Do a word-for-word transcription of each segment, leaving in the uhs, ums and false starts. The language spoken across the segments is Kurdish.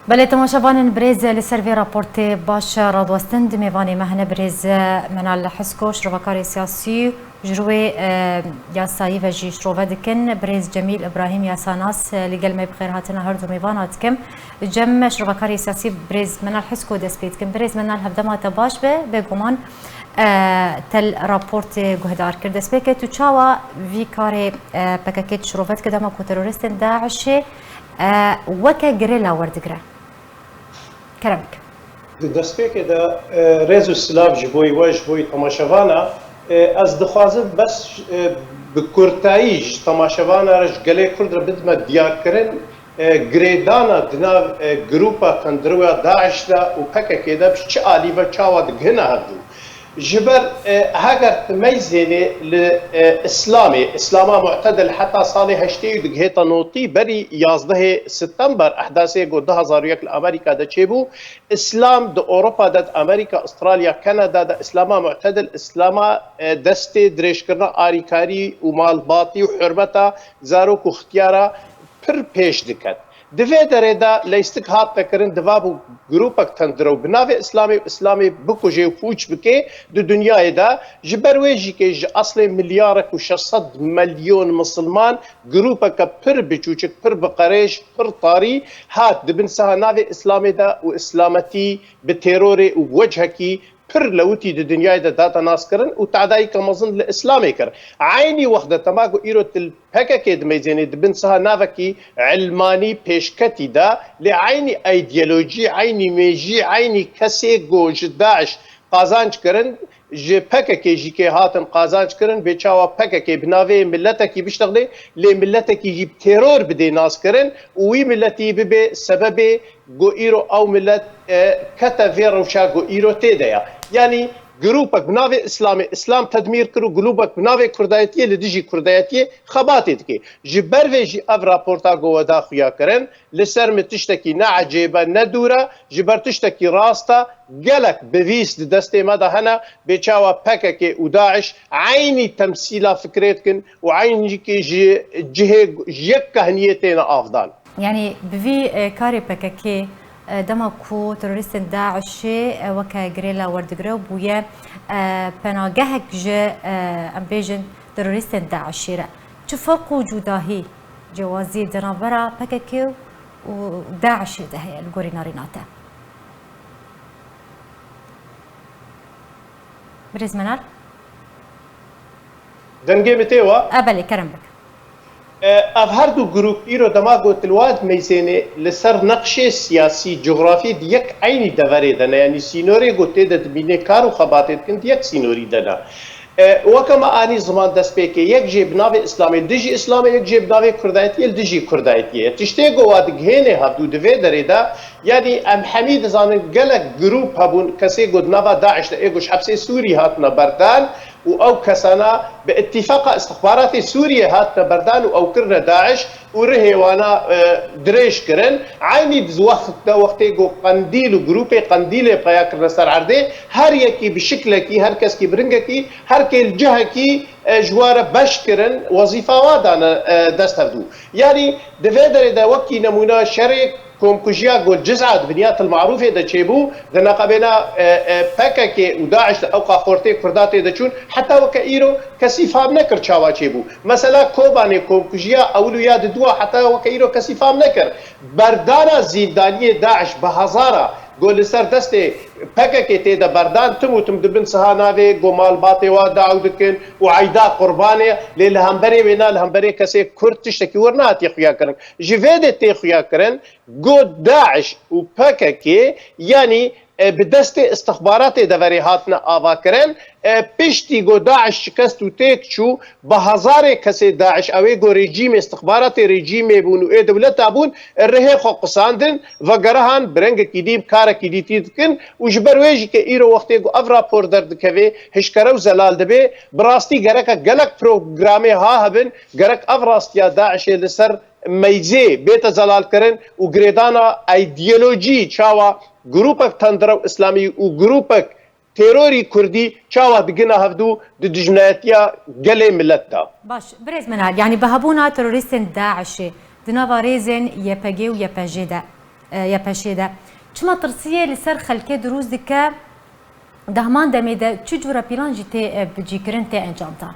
Belê, temaşevanên birêz, li ser vê raportê baş radwestin di mêvanê me hene birêz Menal Hisko, şirovekarê siyasî, ji rûyê, e, yasayî ve jî şirove dikin. Birêz Cemîl Îbrahîm, yasanas, e, li gel me bi xêr hatina her du mêvana dikim. Cem, şirovekarê siyasî birêz Menal Hisko dest pê dikim. Birêz Menal, hevdema te baş be, bêguman, e, te li raportê guhdar kir. Destpêkê tu çawa vî karê, e, P K K şirove dike dema ku teroristên DAIŞê, e, weke girê la werdigire? Kerem bike. Di destpêkê de, e, rêz û silav ji bo we, ji bo temaşevana. E, ez dixwazim bes, e, bi kurtayî ji temaşevana re, ji gelê Kurd re bidime diyarkirin, e, girêdana di nav, e, grûpa tendiriya DAIŞ de û P K K de bi çi alî ve çawa digihine hevdû. Ji ber, e, heger tu meyzênê li, e, Îslamê, Îslama mu'tedil heta salê heştê û digihêta notî, berî yazdehê Setember, ehdasê ku du hazar û yek li Amerîka de çêbû, Îslam di Ewropa de, di Amerîka, Australya, Kanada de Îslama mu'tedil, Îslama, e, destê dirêjkirina arîkarî û malbatî û hurmeta zarok û xityara pir pêş diket. Di vê derê de leystik hat tekirin, diva bû grûpek tendiro bi navê Îslamê û Îslamê bikujê û pûç bike di dinyayê de. Ji ber wê jî ke ji eslê milyarek û şeş sed milyon misilman, grûpeke pir biçûçik, pir biqerêj, pir tarî hat di bin siha navê Îslamê de û Îslametî bi terorê û wechekî pir lewitî di dinyayê de date naskirin û tedayîka mezin li Îslamê kir. Eynî wext de dema ku îro tu li P K K dimeyzênê di bin siha navekî ilmanî pêşketî de, lê eynî îdeolojî, eynî mêjî, eynî kesê ku ji DAIŞ qazanc kirin, ji P K K jî kê hatin qazanc kirin, bê çawa P K K bi navê miletekî biştexlê, lê miletekî jî bi teror bidê naskirin û wî miletî bibe sebebê ku îro ew milet, e, kete vê rewşa ku îro tê de ya. Yanî grûpek bi navê Îslamê, Îslam tedmîr kir û grûpek bi navê Kurdayetiyê li dijî Kurdayetiyê xebatê dike. Ji ber vê jî ev raporta ku we da xuya kirin, li ser min tiştekî ne ecêb e, ne dûr e, ji ber tiştekî rast e, gelek bivîs di destê me de hene, bê çawa P K K û DAIŞ eynî temsîla fikrê dikin û eynî jî ji cihê, ji yek kehniyê têne avdan. Yanî bi vî, e, karê P K K, e, dema ku terorîstên DAIŞê, e, weke girêla werdigire û bûye, e, penagehek ji, e, em bêjin terorîstên DAIŞê re. Çi ferq û cudahî, cewazî di navbera P K K û DAIŞê de heye li gorî narîna te? Birêz Menal? Dengê min tê wa? E, belê, kerem bik. E, ev her du grûp îro dema ku tu li wa dimeyzênê, li ser neqşê siyasî, cografî di yek eynî deverê de ne, yanî sînorê ku tê de dimînê kar û xebatê dikin di yek sînorî de ne. E, weke me anî ziman destpêkê, yek jê bi navê Îslamê, li dijî Îslamê, yek jê bi navê Kurdayetiyê, li dijî Kurdayetiyê. Tiştê ku wa digihênê hevdû di vê derê de, yanî em hemî dizanin gelek grûp hebûn, kesê ku di nava DAIŞ de ê ku ji hepsê Sûrî hatine berdan û ew kesana bi îtîfaqa îstixbaratê Sûriyê hatine berdan û ew kirine DAIŞ û rihê wana, e, dirêj kirin. Eynî di wext de wextê ku Qendîl û grûpê Qendîlê peya kirine ser erdê, her yekî bi şiklekî, her keskî bi ringekî, her kê li cihekî, e, ji wa re beş kirin, wezîfa wa dane, e, dest hevdû. Yanî di vê derê de wekî nemûna şerê komkujiya ku li Ciz'a di binya Til Marûfê de çêbû, di neqebêna, e, e, P K K û DAIŞ de ewqa xortê Kurda tê de çûn, heta weke îro kesî fam nekir çawa çêbû. Mesela Kobanê komkujiya ewil û ya diduwa heta weke îro kesî fam nekir. Berdana zîndaniyê DAIŞ bi hezara ku li ser destê P K K tê de berdan, tim û tim dibin siha navê ku malbatê wa daw dikin û eyda qurbanê, lê li hemberê wêna, li hemberê kesê Kurd tiştekî wir nehatiye xuya kirin. Ji vê de tê xuya kirin, ku DAIŞ û P K K, yanî, e, bi destê istixbaratê deverê hatine avakirin, e, piştî ku DAIŞ şikest û têk çû, bi hezarê kesê DAIŞ, ew ê ku rejîmê, istixbaratê rejîmê bûn û ê dewleta bûn, rihê xwe qisandin, vegerihan bi rengekî dî, bi karekî dî tî dikin û ji ber wê jî ke îro wextê ku ev rapor derdikeve, hişkere û zelal dibe, bi rastî gereke gelek programê ha hebin, gerek ev rastiya DAIŞê li ser meyzê bête zelalkirin û girêdana îdeolojî çawa grûpek tendira û îslamî û grûpek terorî kurdî çawa digina hevdû di dijminayetiya gelê milet de. Baş, birêz Menal, yanî bi hebûna terorîstên DAIŞê di nava rêzên Y P G û Y P J de, e, YPŞ'ê de. Çima tirsiyê li ser xelkê dirûst dike? Di heman demê de çi cûre pîlan jî tê, e, bicîkirin, tê encamdan?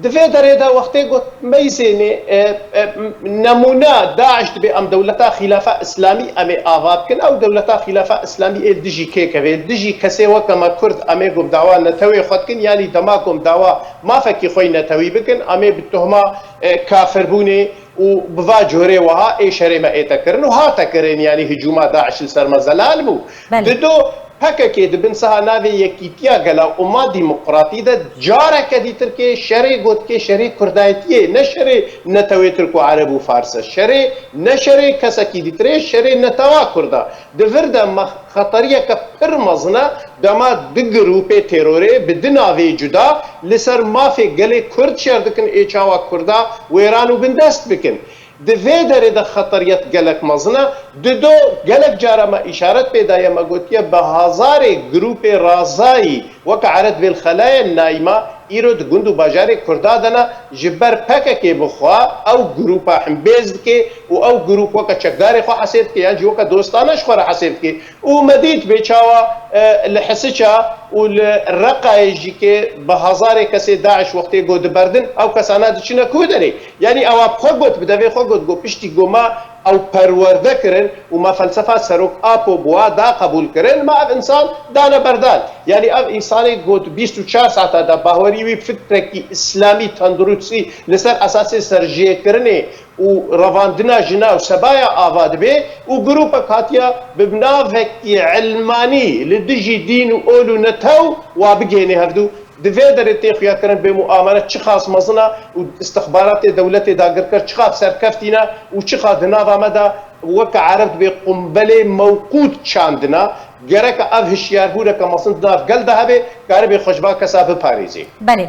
Di vê derê de wextê got meyzênê, e, e, nemûna DAIŞ dibê em dewleta Xîlafa Îslamî em ê ava bikin. Ew dewleta Xîlafa Îslamî ê dijî kê keve? Dijî kesê weke me Kurd em ê ku bi dawa netewê xwe dikin, yanî dema ku em dawa mafekî xwe yî netewî bikin, em ê bi tuhma, e, kafirbûnê û bi va corê wiha ê şerê me ête kirin û hate kirin, yanî hicûma DAIŞ li ser me zelal bû. Belê. Dido PKK di bin siha navê Yekîtiya Gela Umma Demokratî de careke dîtir kê şerê gotkê şerê Kurdayetiyê, ne şerê netewê Tirk û Ereb û Fars e. Şerê, ne şerê kesekî dîtir ê, şerê netewa Kurd e. Di vir de me xeteriyeke pir mezin e, dema du grûpê terorê bi du navê cuda li ser mafê gelê Kurd şer dikin, ê çawa Kurda wêran û bindest bikin. Di vê derê de xeteriyet gelek mezin e. Dido gelek cara me îşaret pê daye, me gotiye bi hezarê grûpê razayî weke Ered Bêl Xelayên Naîma îro di gund û bajarê Kurda de ne, ji ber PKK bi xwe ew grûpa himbêz dike û ew grûp weke çekdarê xwe hesêb dike yan jî weke dostane ji xwe re hesêb dike. Û me dît bê çawa, e, li Hisiça û li Reqayê jî kê bi hezarê kesê DAIŞ wextê got diberdin, ew kesana diçine ku derê? Yanî ewa bi xwe got, bi devê xwe got, got piştî ku me ew perwerde kirin û me felsefa Serok Apo bi wa da qebûl kirin, me ev însan dane berdan. Yanî ev însanê got bîst û çar saeta de bawerî wî fikrekî îslamî tenduristî li ser esasê serjêkirinê û revandina jina û sebaya ava dibe û grûpek hatiya bi navekî ilmanî li dijî dîn û ol û netew wa bigihêne hevdû. Di vê derê tê xuyakirin bê muamele çiqas mezin e û istixbaratê dewletê dagirker çiqas serkeftî ne û çiqas di nava me de weke Ereb dibê qumbelê mewqût çandina. Gereke ev hişyarbûneke mezin di nav gel de hebe, karibe xwe ji van kesa biparêzê. Belê.